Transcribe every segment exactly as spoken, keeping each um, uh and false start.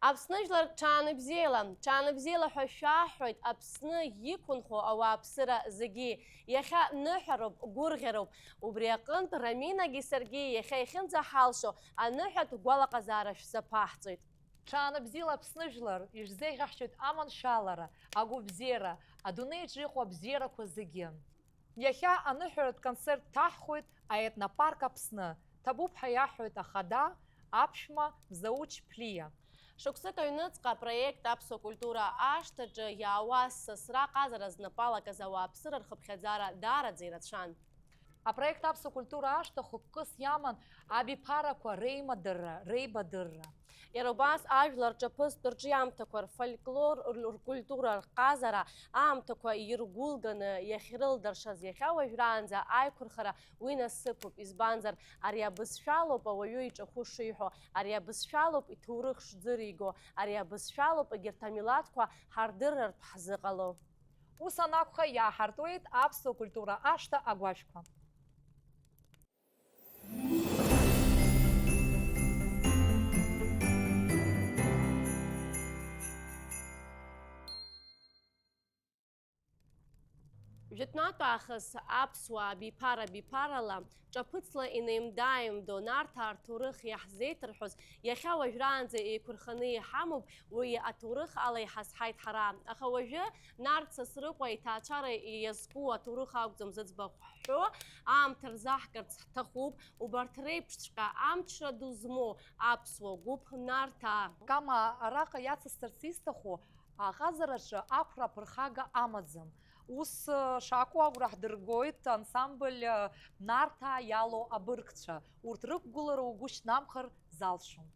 Аԥсны жәлар, ҽаанбзиала, ҽаанбзиала ҳәа шәаҳҳәоит Аԥсны иқәынхо ауааԥсыра зегьы. Иахьа ныҳәароуп, гәырӷьароуп. Убри аҟынтә Раминагьы саргьы иахьа иахьынӡаҳалшо аныҳәатә гәалаҟазаара шәзаԥаҳҵоит. Ҽаанбзиала Аԥсны жәлар, ишәзеиӷьаҳшьоит аманшәалара, агәабзиара, адунеиаҿ иҟоу абзиарақәа зегьы. Иахьа аныҳәаратә концерт ҭаҳхуеит аетнопарк Аԥсны, ҭабуп ҳәа иаҳҳәоит ахада аԥшәма Мзауч Ԥлиа. Шықәсык аҩныҵҟа апроект Аԥсуа культура ашҭаҿы иаауаз сасра ҟазара знапы алакыз ауааԥсыра рхыԥхьаӡара даараӡа ирацәан. Апроект Аԥсуа культура ашҭа хықәкыс иаман абиԥарақәа реимадырра, реибадырра. Иара убас ажәлар рҿаԥыцтә рҿиамҭақәа, рфольклор, р-, ркультура, рҟазара аамҭақәа иргәылганы иахьрылдыршаз иахьа уажәраанӡа аиқәырхара уи насыԥуп, избанзар, ари абызшәалоуп ауаҩы иҿахәы шиҳәо, ари абызшәалоуп иҭоурых шӡыригоу, ари абызшәалоуп егьырҭ амилаҭқәа ҳардырыртә ҳзыҟало. Ус анакәха, иааҳартуеит аԥсуа культура ашҭа агәашәқәа. Жәытәнатә аахыс аԥсуаа биԥара-биԥарала, ҿаԥыцла инеимда-ааимдо Нарҭаа рҭоурых иаҳзеиҭарҳәоз, иахьа уажәраанӡа еиқәырханы иҳамоуп, уи аҭоурых ала иҳазҳаит ҳара. Аха уажәы Нарҭ Сасрыҟәа иҭаацәара иазку аҭоурых акәӡам зыӡбахә ҳҳәо, аамҭа рзаҳкырц ҳҭахуп, убарҭ реиԥшҵәҟьа амчра ду змоу аԥсуа гәыԥ Нарҭаа. Кама, араҟа иацысҵарц исҭаху, аҟазараҿы ақәра аԥырхага амаӡам. Ус, э, шакәу агәра ҳдыргоит ансамбль, э, Нарҭаа иалоу абыргцәа. Урҭ рықәгылара угәы шьҭнамхыр залшом.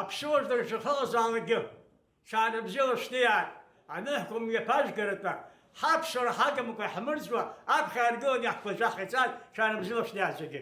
Аԥсуа жәлар шәахылазаалакгьы, ҽаанбзиала шәнеиааит. Аныҳәақәа мҩаԥажәгаратәы, ҳаԥсуара ҳагымкәа иҳмырӡуа, аԥхьа иааргыланы иаҳԥыжәжәа ҳҟаиҵааит, ҽаанбзиала шәнеиааит зегьы.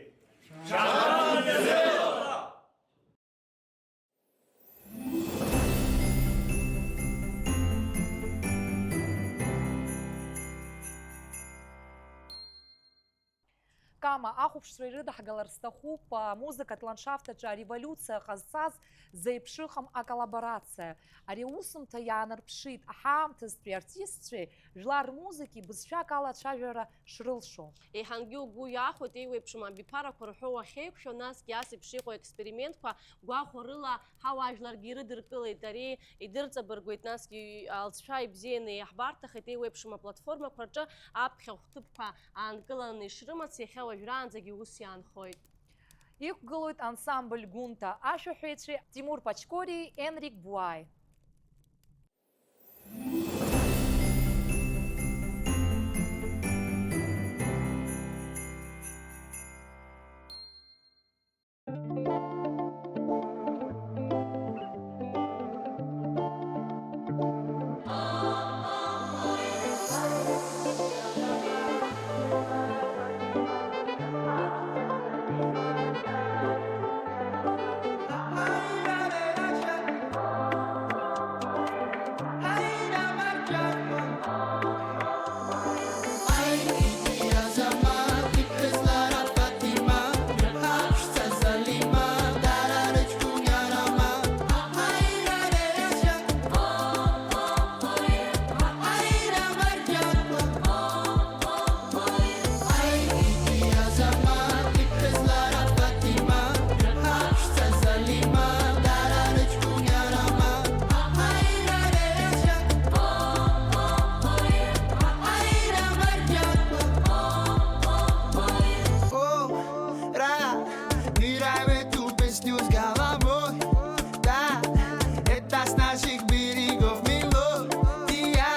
Кама, ахәаԥшцәа ирыдаҳгалар сҭахуп, амузыкатә ландшафт аҿы ареволиуциа ҟазҵаз зеиԥшыҟам аколлаборациа. Ари аусумҭа иаанарԥшит аҳаамҭазтәи артистцәеи жәлар рмузыкеи бызшәак ала ацәажәара шрылшо. Еиҳангьы угәы иахәоит еиуеиԥшым абиԥарақәа рҳәо уахьеиқәшәо, насгьы ас еиԥш иҟоу експериментқәа гәахәарыла ҳауаажәларгьы ирыдыркылеит, ари идырҵабыргуеит, насгьы алҵшәа ибзианы иаҳбарҭахеит еиуеиԥшым аплатформақәа рҿы аԥхьахә ҭыԥқәа аанкыланы ишрымац, иахьа уажәраанӡагьы ус иаанхоит. Иқәгылоит ансамбль Гәынта ашәаҳәаҩцәеи Тимур Пачкори Енрик Буаи. О, ра, играй эту песню с головой. Да, это с наших берегов мелодия.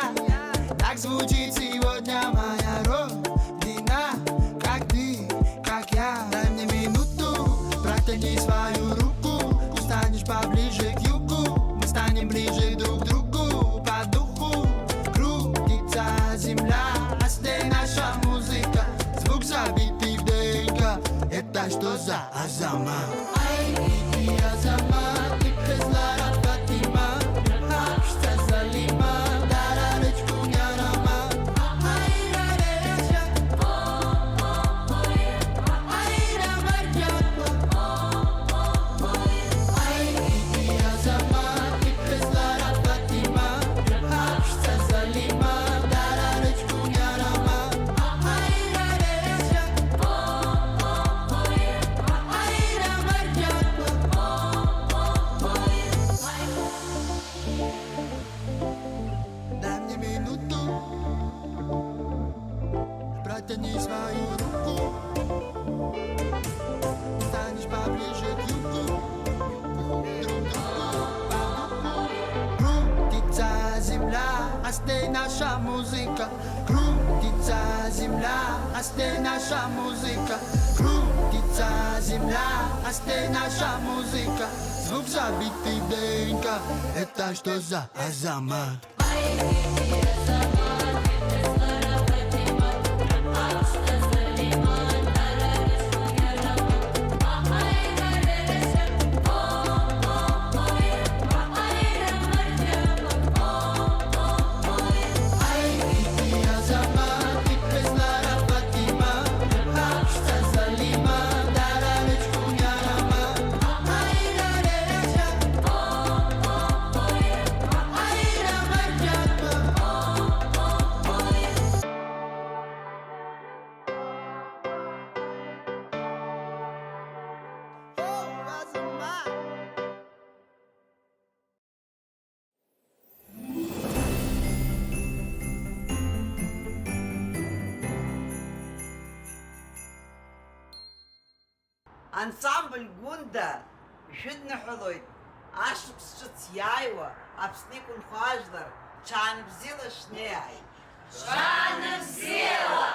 Так звучит сегодня моя родина. Как ты, как я. Дай мне минуту, протяни свою руку. Пусть станешь поближе к югу. Мы станем ближе друг к другу. По духу крутится земля. А с ней наша музыка. Звук забитый в ДНК. Это что за Азамат? Ай, иди, Азамат, ты прислала Фатима. Общество залима, дарарочку, нярома. Ай, ра, ре, ре, ша. Ай, ра, ма, ря, ра. Ай, иди, Азамат, ты прислала Фатима. Общество залима, дарарочку, нярома. Дай мне минуту, протяни свою руку. Станешь поближе к югу. Друг другу по духу. Крутится земля, а с ней наша музыка. Крутится земля, а с ней наша музыка. Крутится земля, а с ней наша музыка. Звук забитый ДНК. Это что за Азамат? Ансамбль Гәында шәыдныҳәалоит ашықәс ҿыц иааиуа Аԥсны иқәынхо ажәлар, ҽаанбзиала шәнеиааит! Ҽаанбзиала!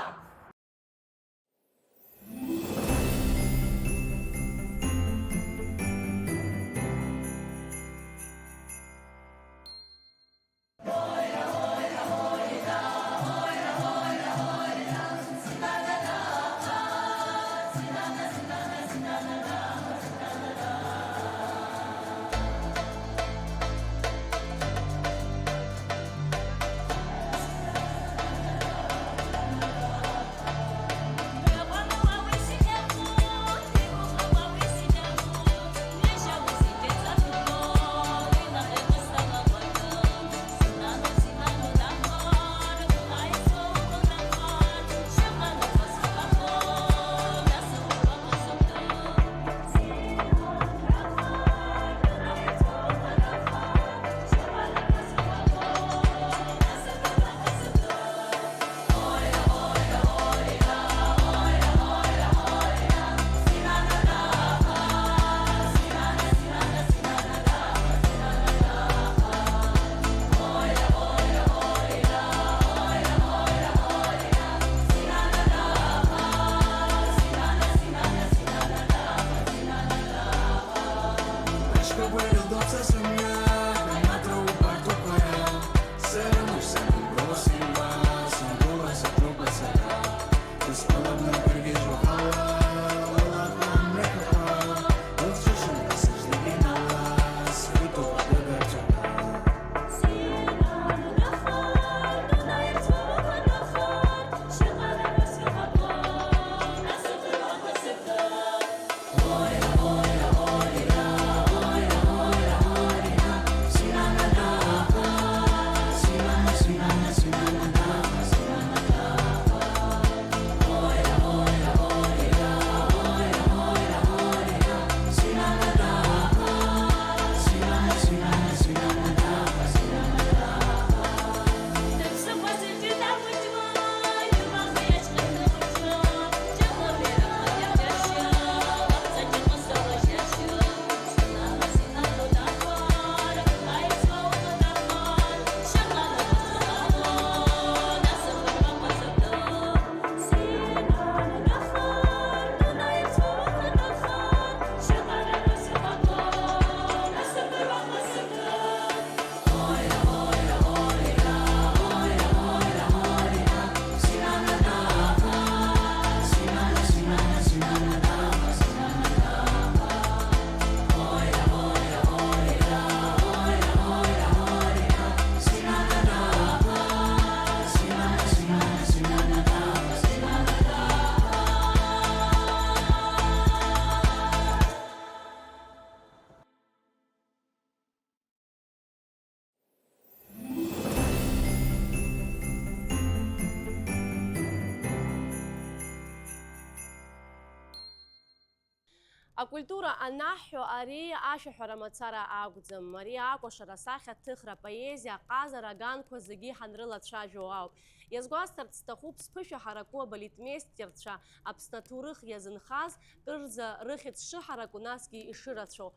Акультура анаҳҳәо, ари ашәаҳәара мацара акәӡам. Ари акәашара, асахьаҭыхра, апоезиа, аҟазара аганқәа зегьы ҳанрылацәажәо ауп. Иазгәасҭарц сҭахуп, сԥышәа ҳараку абалетмеистерцәа Аԥсны аҭоурых иазынхаз рзы рыхьӡ шыҳараку, насгьы ишырацәоу.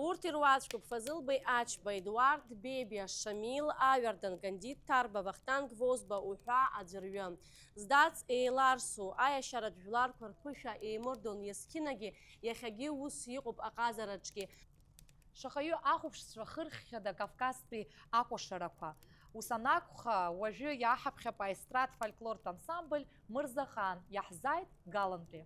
Урҭ ируаӡәкуп Фазылбеи Ачба, Едуард Бебиа, Шамил Аҩардан, Кандид Ҭарба, Вахтанг Возба уҳәа аӡәырҩы. Здац еиларсу, аиашьаратә жәларқәа рԥышәа еимырдон есқьынагьы, иахьагьы ус иҟоуп аҟазараҿгьы. Шаҟаҩы ахәаԥшцәа хырхьада Кавказтәи акәашарақәа! Ус анакәха, уажәы иааҳаԥхьап аестрад фольклортә ансамбль Мырзахан, иаҳзааит Галантәи.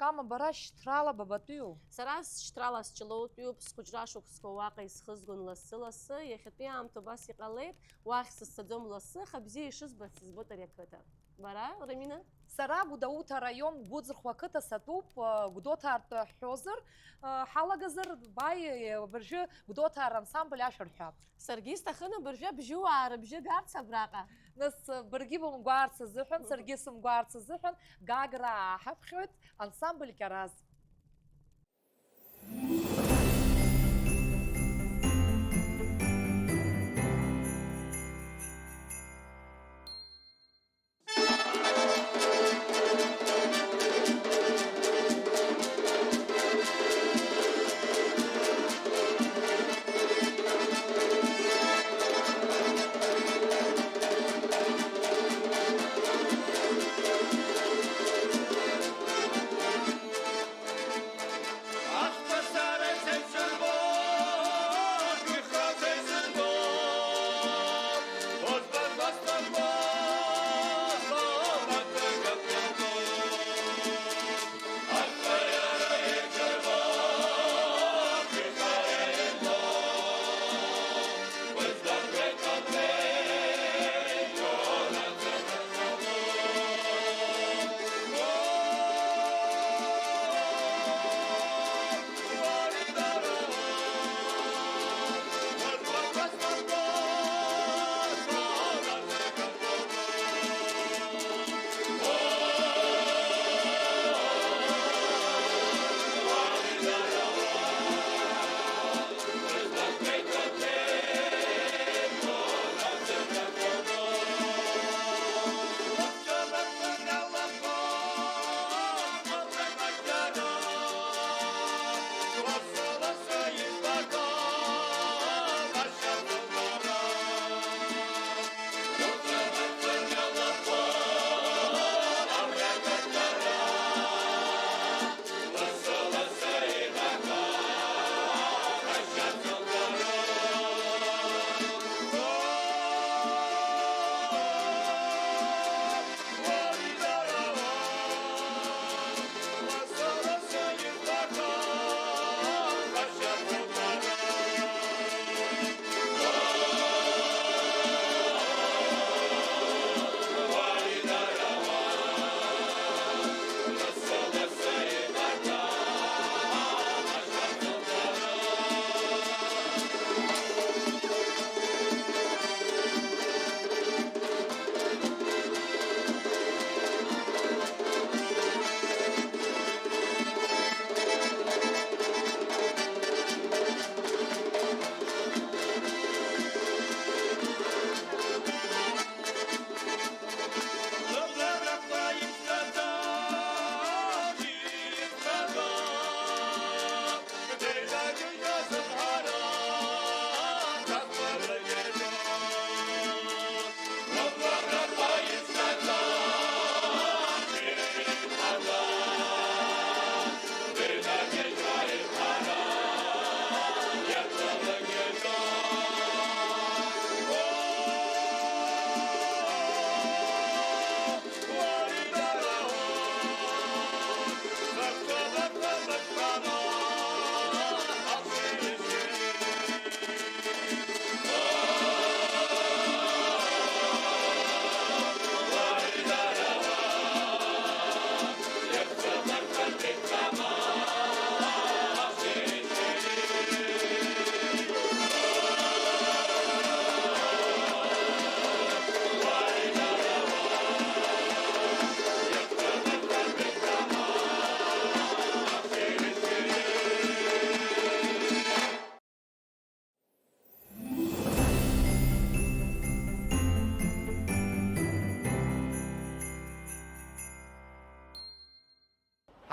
Кама, бара шьҭрала бабатәиу? Сара шьҭрала сҷлоутәиуп, схәыҷра шықәсқәа уаҟа исхызгон лассы-лассы, иахьатәи аамҭа убас иҟалеит, уахь сызцаӡом лассы, аха бзиа ишызбац избоит ари ақыҭа. Бара, Рамина? Сара Гәдоуҭа араион Гәыӡырхә ақыҭа сатәуп, э, Гәдоуҭаа ртәы ҳҳәозар, э, ҳалагазар, бааи, э, абыржәы Гәдоуҭаа рансамбль ашәа рҳәап. Саргьы исҭахын абыржәы абжьыуаа рыбжьы гарц абраҟа. Нас, э, баргьы бымгәаарц азыҳәан, саргьы сымгәаарц азыҳәан, Гагра ааҳаԥхьоит, ансамбль Кьараз.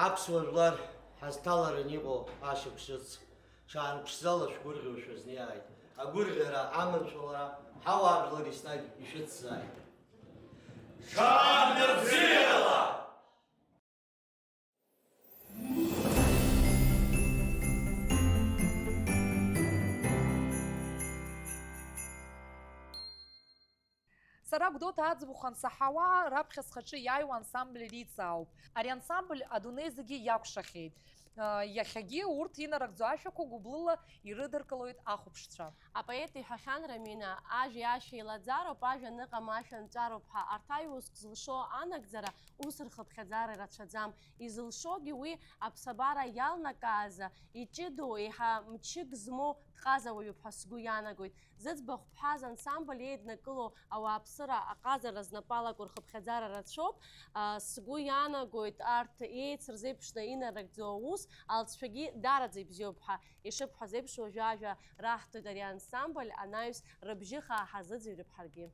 Аԥсуа жәлар ҳазҭаларан иҟоу ашықәс ҿыц, ҽаанԥшӡала шәгәырӷьо шәазнеиааит. Агәырӷьара, аманшәалара, ҳауаажәлар еснагь ишәыцзааит. Ҽаанбзиала! Сара Гәдоуҭа аӡбахә ансаҳауа, раԥхьа схаҿы иааиуа ансамбль Риҵа ауп. Ари ансамбль адунеи зегьы иакәшахьеит. Иахьагьы урҭ инарыгӡо ашәақәа гәыблыла ирыдыркылоит ахәаԥшцәа. Апоет иҳәахьан Рамина, ажәеи ашәеи еилаӡароуп, ажәа аныҟам ашәа нҵәароуп ҳәа. Арҭ аҩ-уск зылшо анагӡара ус рхыԥхьаӡара рацәаӡам. Изылшогьы уи аԥсабара иалнакааза, иҷыдоу, еиҳа мчык змоу дҟазауаҩуп ҳәа сгәы иаанагоит. Зыӡбахә ԥҳаз ансамбль еиднакыло ауааԥсыра аҟазара знапы алаку рхыԥхьаӡара рацәоуп. Сгәы иаанагоит, арҭ еицырзеиԥшны инарыгӡо аус алҵшәагьы дараӡа ибзиоуп ҳәа ишыбҳәаз еиԥш, уажәы ажәа раҳҭоит ари ансамбль анаҩс рыбжьы хаа ҳазыӡырҩып ҳаргьы.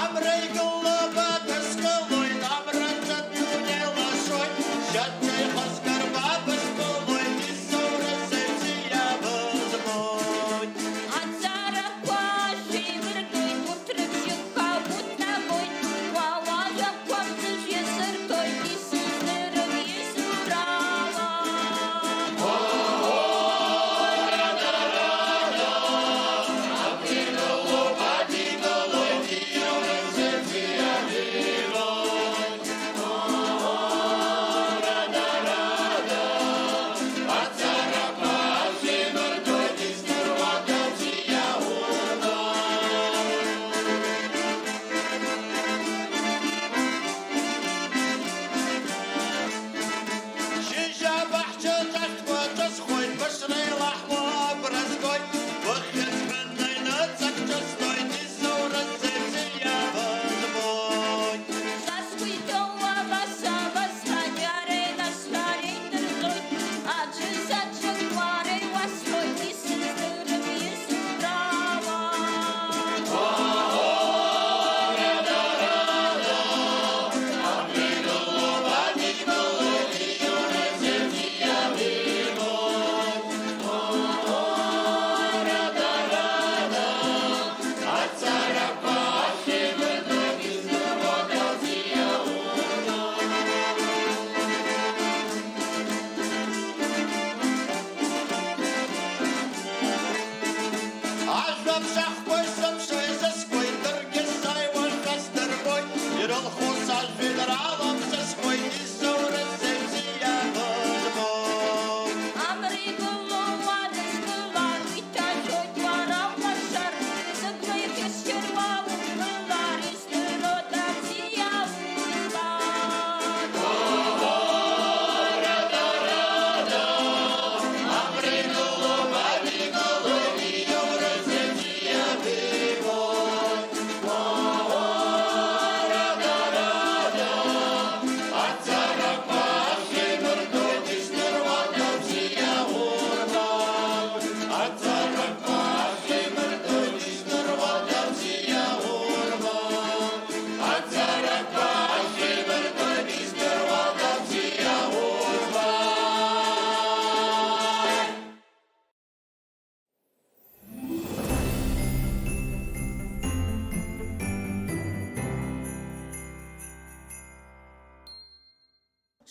Амра игылоуп, адыскылоит, амра ҿыц дунеи лашоит, шьаҿа ихызгар ба бызбылоит, исоураз ибзиа бызбоит. Аҵарақәа шәеибыртәоит, урҭ рыбжьы хагәҭнагоит, уа уажәақәа мҵәыжә иазырҭоит, исыздырам исурала. Шьыжь абаҳчаҿ ахьҭқәа ҿысхуеит, бышреилаҳмоу агәра згоит, быххьа збанны аҩныҵак ҿысҭоит, исоураз ибзиа бызбоит. Са сгәы иҭоу абас, абас, аџьареи насҳәареи дырҵоит, аӡәы заҵәык уареи уасҳәоит, исыздырам исурала. Ажәа ԥшахқәа сымшо изыскуеит, дыргьы сааиуашәа сдырбоит, ирылху сажәеинраала мсыскуеит, исоураз ибзиа бызбоит. Амра игылоу уадызкылар, иҭашәоит уара укәашар, зыгәра ихьысшьыруа уқәгылар,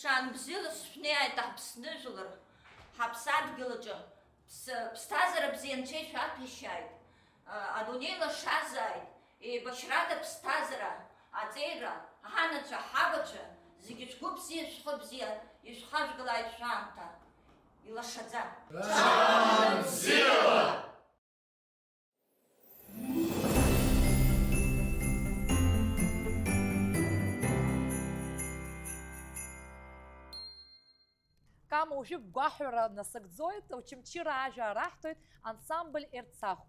Ҽаанбзиала сышәнеиааит Аԥсны жәлар, ҳаԥсадгьыл аҿы ԥс-, ԥсҭазаара бзиа анцәа ишәаҭәеишьааит, а, адунеи лашазааит, еибашьрада ԥсҭазаара, аҵеира, ҳанацәа, ҳабацәа, зегьы шәгәы бзиа, шәхы бзиа, ишәхажәгалааит шәаамҭа, илашаӡа. Ҽаанбзиала! Уажәы бгәаҳәара насыгӡоит, Очамчыра ажәа раҳҭоит ансамбль Ерцахә.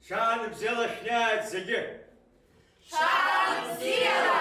Шаан бзиала шәнеиааит зегьы! Шаан бзиала!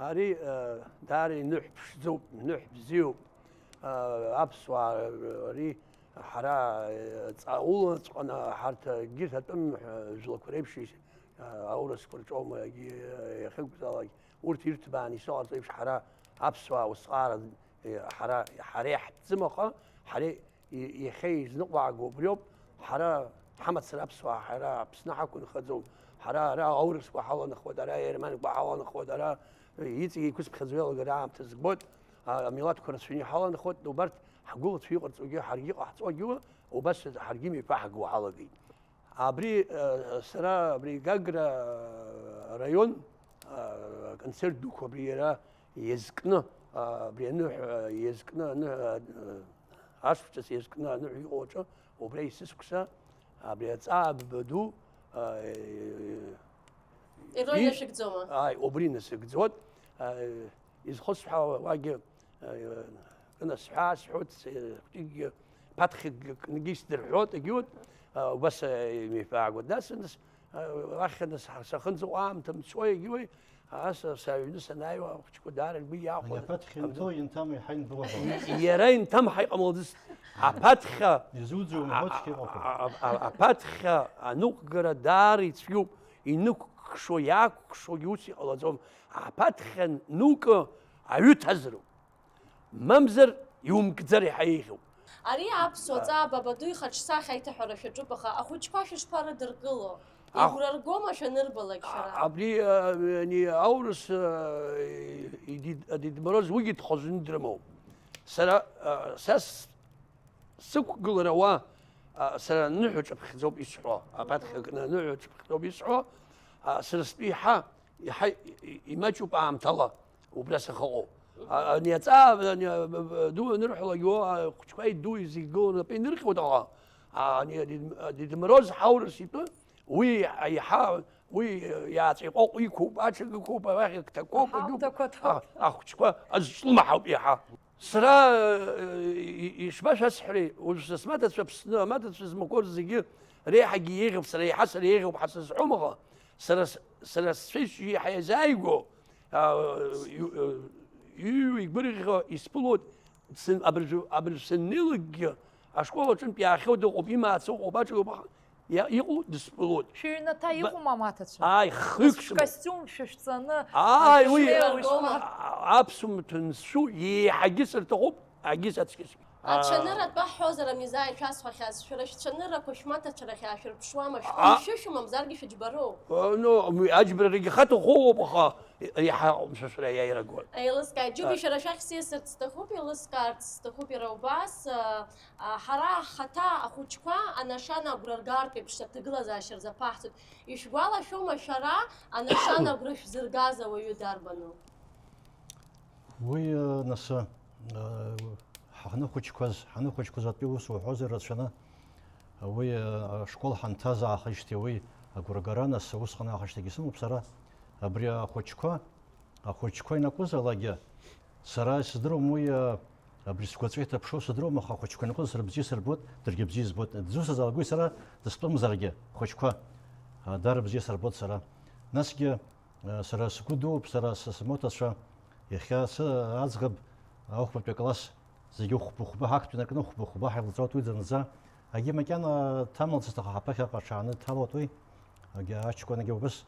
Ари даара иныҳәа ԥшӡоуп, ныҳәа бзиоуп. Аԥсуаа ари ҳара ҵаулаҵәҟьаны ҳарҭ егьырҭ атәым жәлақәа реиԥш аурысқәа рҿоума иахьакәзаалак, урҭ ирҭбааны исыҟарҵо еиԥш ҳара аԥсуаа усҟаара ҳара ҳара иаҳтәӡам, аха ҳара иахьа изныҟәааго убриоуп, ҳара ҳамацара аԥсуаа, ҳара Аԥсны ҳақәынхаӡом, ҳара ара аурысқәа ҳаланахуеит, ара аерманқәа ҳаланахуеит, ара иҵегь еиқәыԥхьаӡоу иалагара аамҭа збоит, амилаҭқәа рацәаны иҳаланахоит, убарҭ ҳгәылацәа иҟарҵогьы ҳаргьы иҟаҳҵогьы убас ҳаргьы имҩаԥаҳго ҳалагеит. Абри сара абри Гагра раион аконцерт дуқәа абри иара иазкны, абри аныҳәа иазкны, аныҳәа ашықәсас иазкны аныҳәа иҟоу аҿы убра исыскәса абри аҵаа бба ду Ироуи и- насыгӡома? Ааи, убри насыгӡоит. Изхысҳәаауа уагьы кынасҳәаасҳәоит, хәыҷыкгьы ԥаҭхьакгьы кныгьы исдырҳәоит, егьиуеит, убас имеиԥаагәа. Нас, нас, уахь нас сахынӡаҟоу аамҭа мцо, егьиуеит, ас саҩны санааиуа ахәыҷқәа даара ргәы иахәон. Аԥаҭхь инҭо, инҭам еиҳа инбоуа. Иара инҭамҳа иҟамлаӡацт. Аԥаҭхьа, изуӡом, а- ахәыҷқәа иҟақәоу. А- а- а- аԥаҭхьа аныҟәгара даара ицәгьоуп, инықәкшо, иаақәкшогьы ус иҟалаӡом. Аԥаҭхьа нукы аҩы ҭазароуп. Мамзар иумкӡар иаҳа еиӷьуп. Ари аԥсуа ҵаа бабаду ихаҿсахьа аиҭаҳәара шәаҿуп, аха ахәыҷқәа шәышԥарыдыркыло? Ах- Игәра ргома шәанырбалак шәара? Абри, а, ани, аурыс, а, и-, и-, Дед Мороз уигьы дхәыҷны дрымоуп. Сара, а, са с-, сықәгылара уа, а, сара ныҳәа ҿыԥхьӡоуп исҳәо, аԥаҭхь кны ныҳәа ҿыԥхьӡоуп исҳәо, а, сара стәы иаҳа, иаҳа и-, и-, имаҷуп аамҭала убра сахьыҟоу. А, ани аҵаа, ани, а, б-, б-, ду анырҳәалак, ио, ахәыҷқәа иду изегьы гыланы напы инырхьуеит, аха, а, ани, а, Дед-, а, Дед Мороз ҳаурыс итәы, уи иаҳа, уи иааҵәа иҟәаҟә иқәуп, аҽак ықәуп, арахь акы ҭакуп, Аҳа, егьуп. Ҭакуа, ҭакуа. А, ахәыҷқәа азҿлымҳауп иаҳа. Сара, э, и-, и-, ишԥашәасҳәари, уажә са смаҭацәа Аԥсны, амаҭацәа змақәоу зегьы реиҳагьы еиӷьуп, сара еиҳа сара еиӷьуп ҳәа сызҳәом, аха сара с-, сара сцәеижь еиҳа иазааигәоу, а, ю-, э, иҩуа игәырӷьо исԥылоит, сын-, абыржә-, абыржә сыннеилакгьы ашкол аҿынтә иаахьоу дыҟоуп, имаац ыҟоуп, аҿы ыҟоуп, аха Иа-, иҟоу дысԥылоит. Шәыҩнаҭа Ба-, иҟоума амаҭацәа? Ааи, хҩык Ус сымоуп. Шәкостиум шәышәҵаны, Ааи, уи, ашәшьеиуа ишԥа- а-, аԥсуа мҭәанцәу еиҳагьы сырҭахуп, агьыс аҵкьысгьы. А- Ачаныр атәы ҳҳәозар, ами заа ишәасҳәахьаз, шәара шәцәаныррақәа шәмаҭацәа рахь аашәырԥшуама, шәҟәы А- мшәышәума, мамзаргьы шәыџьбароуп? А, ну, ами, аџьбарагьы хаҭахоуп, аха иаҳа аҟәымшәышәра иаирагоит. Еилыскааит, џьоук А. шәара шәахь сеисырц сҭахуп, еилыскаарц сҭахуп иара убас, а, А, ҳара ҳхаҭа ахәыҷқәа анашана агәра ргартә еиԥш аҭагылазаашьа рзаԥаҳҵоит. Ишәгәалашәома шәара анашана агәра шәзыргаз ауаҩы дарбану? Уи, э, нас, э, ҳаныхәыҷқәаз, ҳаныхәыҷқәаз атәи ус уҳәозар рацәаны, уи, э, ашкол ҳанҭаз аахижьҭеи уи агәра агара, нас, усҟан аахижьҭеигьы сымоуп сара, абри ахәыҷқәа, ахәыҷқәа ианакәызаалакгьы, сара исыздыруам уи, а, абри сгәаҵәа иҭаԥшуа сыздыруам, аха ахәыҷқәа ианакәыз сара бзиа сырбоит, даргьы бзиа избоит. Дызусҭазаалак уи сара дыстәымзаргьы, хәыҷқәа, а, даара бзиа сырбоит сара. Насгьы, а, сара сгәы дууп, сара са смоҭацәа, иахьа сы-, аӡӷаб ахәбатәи акласс зегьы хәба-хәба ҳақәтәаны акны хәба-хәба ҳаилҵуеит уи зынӡа. Агьи макьана ҭамлац сҭаху ҳаԥахьаҟа аҽааны дҭалоит уи. Агьи аҷкәынгьы убыс.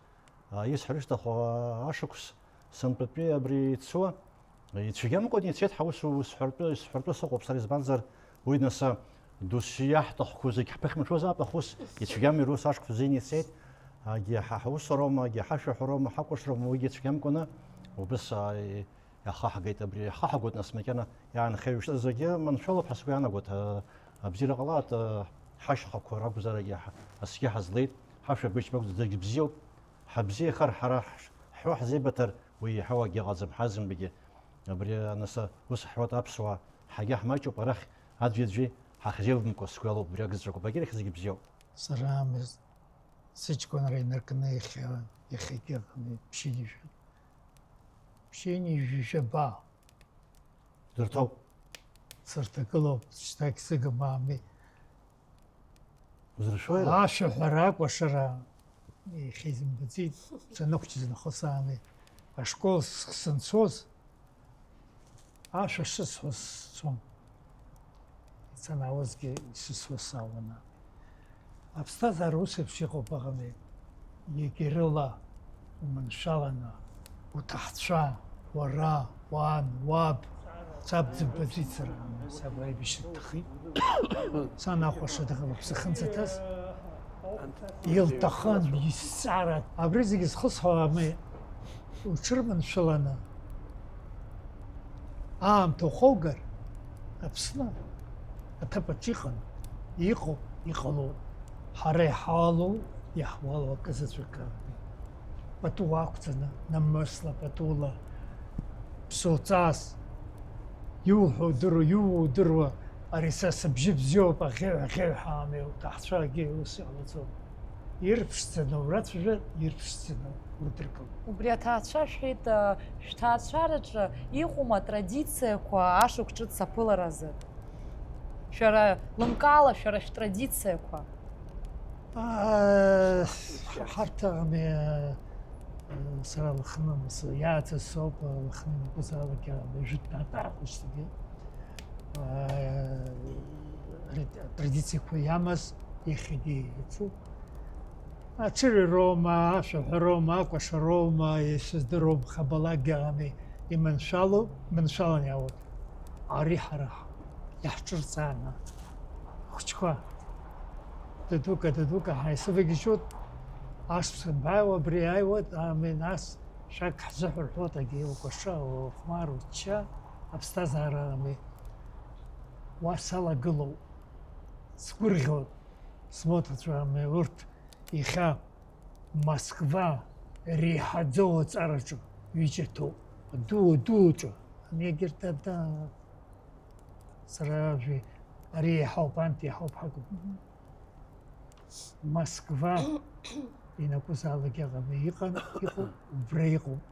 А, исҳәар исҭаху, а, ашықәс сынтәатәи абри ицуа, ицәгьамкәан ицеит ҳаус, ус ҳәартәы, исҳәартәы сыҟоуп сара, избанзар, уи нас, а, досу иаҳҭахқәоу зегь ҳԥыхьамҽуазаап, аха ус ицәгьам ирус ашықәс азин ицеит, агьи ҳа ҳаусуроума, агьи ҳашәаҳәароума, ҳакәашароума, уигьы ицәгьамкәаны, убыс, а, и-, иахаҳгеит абри, иахаҳгоит нас макьана иаанхеижьҭеи зегьы маншәалоуп ҳәа сгәы иаанагоит, а, абзиара ҟалааит, а, ҳашьхақәа ракәзаргьы ҳа-, асгьы ҳазлеит, ҳашәа быжьбагә зегь бзиоуп. Ҳабзиахар, ҳара ҳш-, ҳҳәо ҳзеибыҭар, уи иаҳау акгьы ыҟаӡам, ҳазынтәыгьы. Абри анаса ус ҳҳәоит аԥсуаа, ҳагьа ҳмаҷуп, арахь аӡәи-аӡәи ҳахьзеилымкуа сгәы иалоуп, убри акзыҵәахуп, агьырахь зегьы бзиоуп. Сара амз-, сыҷкәынра инаркны иахьа, иахьагьы ыҟами, ԥшьынҩажәа. Ԥшьынҩажәа жәаба. Дырҭоуп. Сырҭагылоуп, шьҭагь сыгым аами. Узыршәои ара? Ашәаҳәара, акәашара иахьа изымбаӡеит, саныхәҷыз нахыс аами. Ашкол санцоз, ашәа шысҳәоз сцон. Ицанаауазгьы исысуа саауан. Аԥсҭазаара ус еиԥш иҟоуп, аҟами, егьырыла уманшәаланы, уҭаҳцәа, уара, уан, уаб, саб дзымбаӡацара, саб аибашьра дҭахеит. Сан ахәаша дыҟам, аԥсы ахьынӡаҭаз. Илҭахын, изҵаара. Абри зегьы зхысҳәаами, уҽырманшәаланы аамҭа ухоугар, Аԥсны аҭыԥаҿ иҟан, иҟоуп, иҟалоуп. Ҳара иҳалоу, иаҳуалу акы заҵәык ами. Пату ақәҵаны, намысла патула, ԥсуаҵас, иуҳәо удыруа, иууа удыруа, ари са сыбжьы бзиоуп, аӷьеҩ-аӷьеҩҳәа амҩа уҭаҳцәагьы ус иҟалаӡом. Ирԥшӡаны урацәажәар, ирԥшӡаны урдыркылоит. Убри аҭаацәа шәҳәеит, а, шәҭаацәараҿы иҟоума атрадициақәа ашықәс ҿыц аԥыларазы? Шәара лымкаала, шәара шәтрадициақәа? Аа, ҳарҭ ами, сара Лыхны, нас иааӡаз соуп, Лыхны ианакәызаалак ами, жәытәнатә ааҟәышьҭгьы. Аа, ри-, атрадициақәа иамаз иахьагьы еицуп. Аҽырҩроума, ашәаҳәароума, акәашароума, исыздыруам, хабалакгьы ами, иманшәалоу, маншәалан иаауеит. Ари ҳара иаҳҿырҵааны, ахәыҷқәа, дадука, дадука ҳаисывагьежьуеит, ашықәс анбааиуа, абри иааиуеит, ами, нас шәак ҳзыҳәа рҳәоит, агьи укәаша, ухәмар, учча, аԥсҭазаара, ами, уа салагылоуп, сгәырӷьоит, смоҭацәа, ами, урҭ иахьа Москва реиҳаӡоу аҵараҿы ҩыџьа ҭоуп, адуу, адуаҿы, ами, егьырҭ, ада, сара ажәи, ари еиҳауп, анҭ еиҳауп ҳакәым. Москва ианакәызаалак иҟами, иҟан, иҟоуп, убра иҟоуп.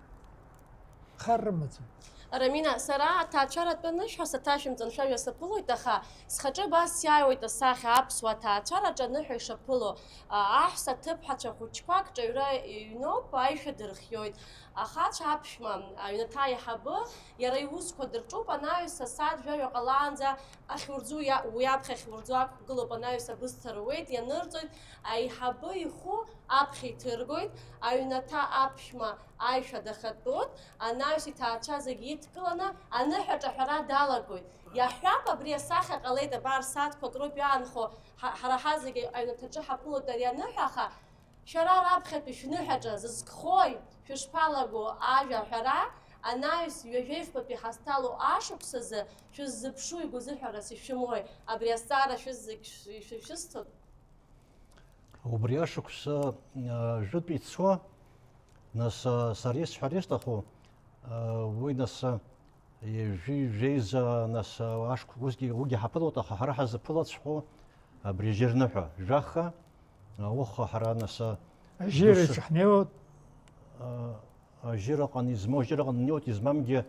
Хар рымаӡам. Рамина, сара аҭаацәаратә анышә ҳәа саҭашәымҵан, шәажәа саԥылоит, аха схаҿы абас иааиуеит асахьа аԥсуа ҭаацәараҿы аныҳәа ишаԥыло. А, аҳәса ҭыԥҳацәа хәыҷқәак ҿаҩра иҩноуп, аишәа дырхиоит. Ахацәа аԥшәма, аҩнаҭа аиҳабы, иара иусқәа дырҿуп, анаҩс асааҭ жәаҩа ҟалаанӡа ахьурӡу иа-, уи аԥхьа ахьурӡу ақәгылоуп, анаҩс абысҭа руеит, ианырҵоит, аиҳабы ихәы аԥхьа иҭыргоит, аҩнаҭа аԥшәма аишәа дахатәоит, анаҩс иҭаацәа зегьы идкыланы аныҳәаҿа аҳәара далагоит. Иаҳҳәап, абри асахьа ҟалеит, абар, сааҭқәак роуп иаанхо, ҳа-, ҳара ҳазегьы аҩнаҭаҿы ҳаԥылоит ари аныҳәа, аха шәара раԥхьатәи шәныҳәаҿа зызкхои, шәышԥалаго ажәа аҳәара, анаҩс ҩажәеи фбатәи ҳазҭало ашықәсазы шәыззыԥшу игәазыҳәарас ишәымои, абри азҵаара шәызегь шә-, шәышәысҭоит? Убри ашықәс, а, жәытә ицо, нас, а, сара исҳәар исҭаху, а, уи нас, а, ижәи-, жәеиза, нас, а, ашықәс усгьы, уигьы ҳаԥылоит, аха ҳара ҳазыԥылаҵәҟьоу абри ажьы рныҳәа. Жәаха, а, уаха ҳара, нас, а, Ажьира дус-, иҿы ҳнеиуеит. а, Ажьыраҟан измоу, ажьыраҟан днеиуеит, измамгьы,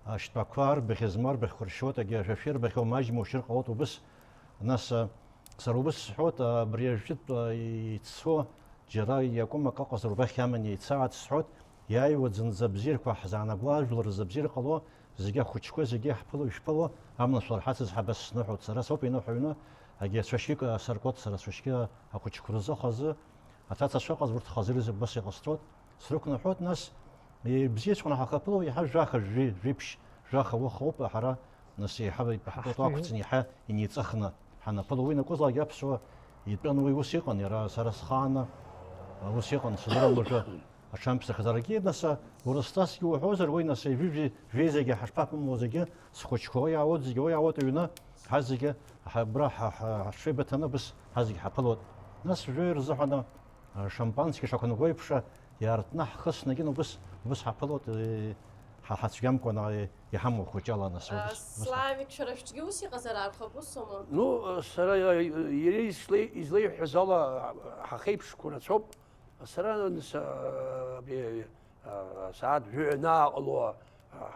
а, шьтәақәа арбаӷь, змоу арбаӷьқәа ршьуеит, егьи ажәа шәирбаӷь уамажьма ушьыр ҟалоит убыс. Нас, а, сара убыс сҳәоит, а, абри ажәытә, а, ицо, џьара иакәым акы ыҟазар убахь иаман еицааит сҳәоит, иааиуа зынӡа абзиарқәа ҳзаанагоу, ажәлар рзы абзиара ҟало, зегьы ахәыҷқәа, зегьы ҳԥыло, ишәԥыло, амлашәара ҳацызҳа абас сныҳәоит, сара соуп иныҳәа аҩны, егьи ацәашьык асыркуеит, сара ацәашьгьы ахәыҷқәа рзы хазы, аҭаца шыҟаз урҭ хазы рзы убас иҟасҵоит. Срықәныҳәоит, нас, ибзиаҵәҟьаны ҳахаԥыло, иаҳа жәаха, жәи-, жәиԥшь, жәаха уаха ауп, ҳара, нас, еиҳа ипату ақәҵаны, иаҳа инеиҵыхны ҳанаԥыло. Уи ианакәызаалак аԥсуа итәан, уи ус иҟан, иара сара схааны, ус иҟан, сыздырам уажәы аҽамԥсахӡарагьы, нас, Урыстасгьы уҳәозар, уи, нас, ижәи-, жәи-, жәеизагьы ҳашԥаԥымло зегьы, схәыҷқәа уа иаауеит, зегьы уа иаауеит аҩны, ҳазегьы, ҳа-, абра ҳа-, ҳа-, ҳаҽеибыҭаны абыс ҳазегьы ҳаԥылоит. Нас, жәаҩа рзыҳәаны, Шампански шақәнагоу еиԥш, иаартны ҳхысны, егьин убыс, убыс ҳаԥылоит, ҳа ҳацәгьамкәан иҳамоу хәыҷала, нас, убыс, убыс. Славик, шәара шәҿгьы ус иҟазар акәхап, усоума? Ну, сара иа-, иа-, иара излеи-, излеиҳәаз ала ҳахеиԥшқәа рацәоуп. Сара, нас, абри, асааҭ жәаҩа анааҟало,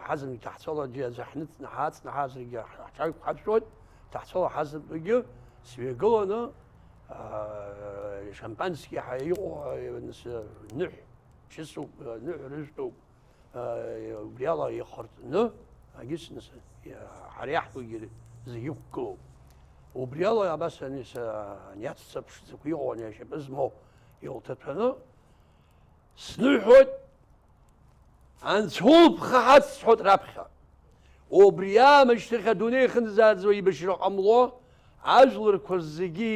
ҳазынтә ҭаҳцәала аӡәы аӡы ҳныҵны ҳааҵны ҳаазаргьы ҳаҽаҩқәа ҳаршәоит, ҭаҳцәала ҳазынтәгьы сҩагыланы, аа, шампански ҳәа иҟоу, аа, нас, ныҳә чысуп, ныҳә рыжәтәуп. Убри ала ихырҵәны, агьыцны ҳара иаҳтәугьы зегьы ықәгылоуп. Убри ала абас ани-, ани аццаԥш закә иҟоу ани ашьапы змоу илҭаҭәаны, сныҳәоит, анцәа улԥха ҳацсҳәоит раԥхьа. Убри аамышьҭахь адунеи ихынӡааӡо еибашьра ҟамло, ажәларқәа зегьы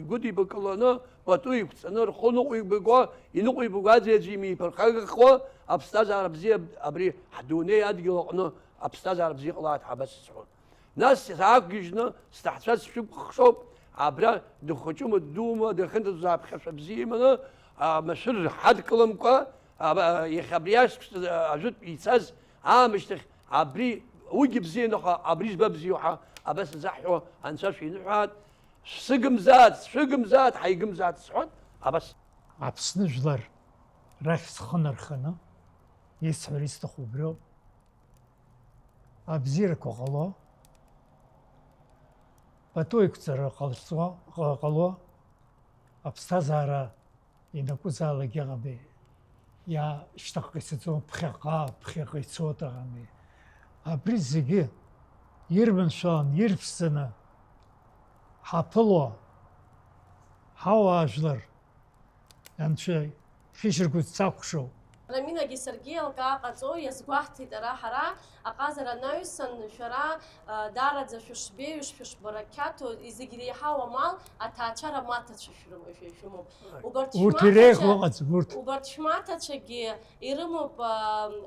игәыдибакыланы, пату иқәҵаны, рхәы ныҟәибаго, иныҟәибаго аӡәи-аӡәи имиԥырхагахуа, аԥсҭазаара бзиа абри ҳдунеи адгьыл аҟны аԥсҭазаара бзиа ҟалааит ҳәа абас исҳәоит. Нас саақәгьежьны сҭаацәа сшәыкәыхшоуп, абра дыхәыҷума, ддуума, дахьынтәаӡо аԥхьашәа бзиа иманы, амашәыр ҳадкыламкәа, аба-, иахьа абри ашықәс-, ажәытә ицаз аамышьҭахь абри, уигьы бзианыҟа, абри збабзиоу ҳәа абас изаҳҳәо анцәа шәиныҳәааит, шәсыгымзааит, шәыгымзааит, ҳаигымзааит сҳәоит, абас. Аԥсны жәлар рахь схы нарханы исҳәар исҭаху убриоуп. Абзиарақәа ҟало, пату иқәҵара ҟалҵо, ҟа-, ҟало, аԥсҭазаара ианакәызаалак иҟами, иа шьҭахьҟа ицаӡом, ԥхьаҟа, ԥхьаҟа ицоит аҟами. Абри зегьы ирманшәалан, ирԥшӡаны ҳаԥыло, ҳауаажәлар, Анцәа хьышьаргәыҵ сакәхшоуп. Раминагьы саргьы еилкаа ҟаҵо иазгәаҳҭеит, ара ҳара аҟазара анаҩсан, шәара, а, даараӡа шәышбеиоу, шәышбарақьаҭу, зегь реиҳау амал аҭаацәара маҭацәа шәрым-, шәы-, шәымоуп. Убарҭ Урҭ шәмаҭацәа, иреиӷьу ыҟаӡам, урҭ. Убарҭ шәмаҭацәагьы ирымоуп, а,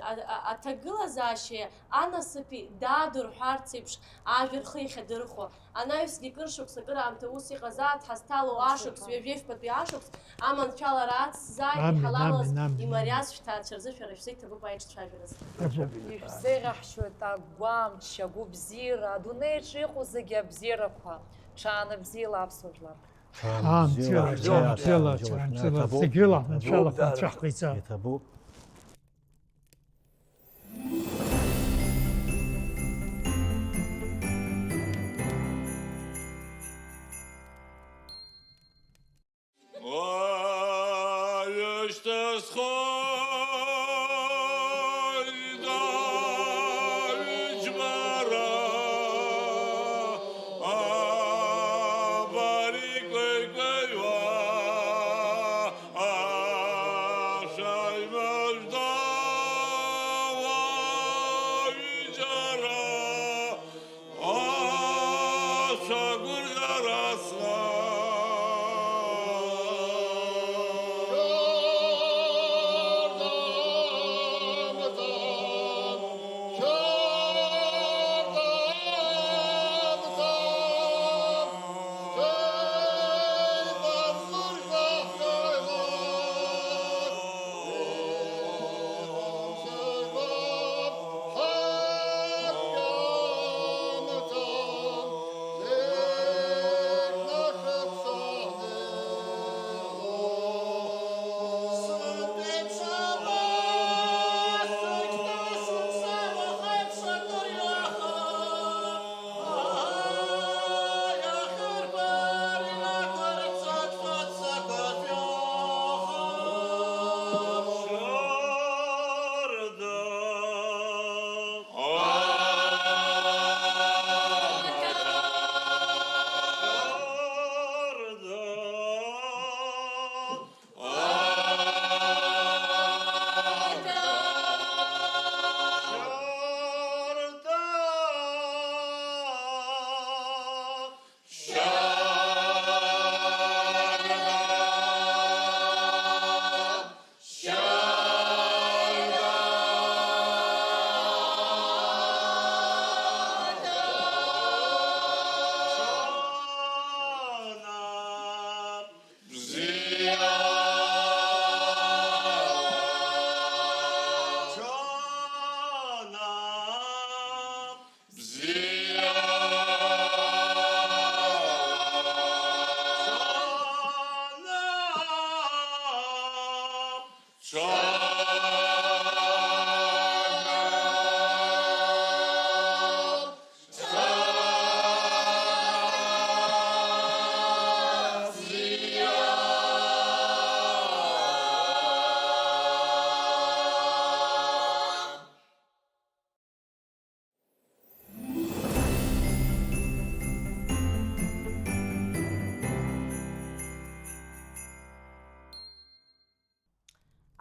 а, а, аҭагылазаашьеи анасыԥи даадырҳәарц еиԥш ажәа рхы иахьадырхәо. Анаҩсгьы кыр шықәса, акыраамҭа ус иҟазааит, ҳазҭало ашықәс, ҩажәеи фбатәи ашықәс, аманшәалара ацзааит, Амин, иҳалалыз, амин, амин, имариаз амин. Шәҭаацәа рзы шәара шәзеиҭабуп аиҿцәажәараз. Ишәзеиӷьаҳшьоит агәамч, агәыбзиара, адунеиаҿ иҟоу зегьы абзиарақәа. Ҽаанбзиала, аԥсуа жәлар. Ҽаанбзиала, ҽаанбзиала, ҽаанбзиала, ҽаанбзиала, иҭабуп, зегь рыла, иҭабуп, анцәа иҭабуп. Иҭабуп.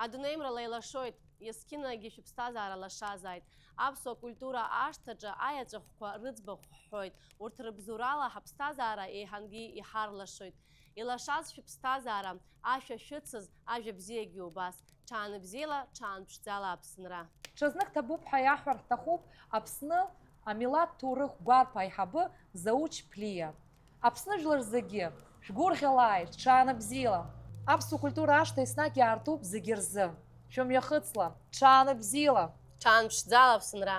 Адунеимрала илашоит, есқьынагьы шәыԥсҭазаара лашазааит. Аԥсуа культура ашҭаҿы аеҵәахәқәа рыӡбахә ҳҳәоит. Урҭ рыбзоурала ҳаԥсҭазаара еиҳангьы иҳарлашоит. Илашаз шәыԥсҭазаара, ашәа шәыцыз, ажәа бзиагьы убас. Ҽаанбзиала, ҽаанԥшӡала Аԥсынра. Ҽазнык ҭабуп ҳәа иаҳҳәар ҳҭахуп Аԥсны амилаҭ ҭоурых гәарԥ аиҳабы Зауч Ԥлиа. Аԥсны жәлар зегьы, шәгәырӷьалааит, ҽаанбзиала! Аԥсуа культура ашҭа еснагь иаартуп зегьы рзы. Шәымҩахыҵла, ҽаанбзиала! Ҽаанԥшӡала Аԥсынра!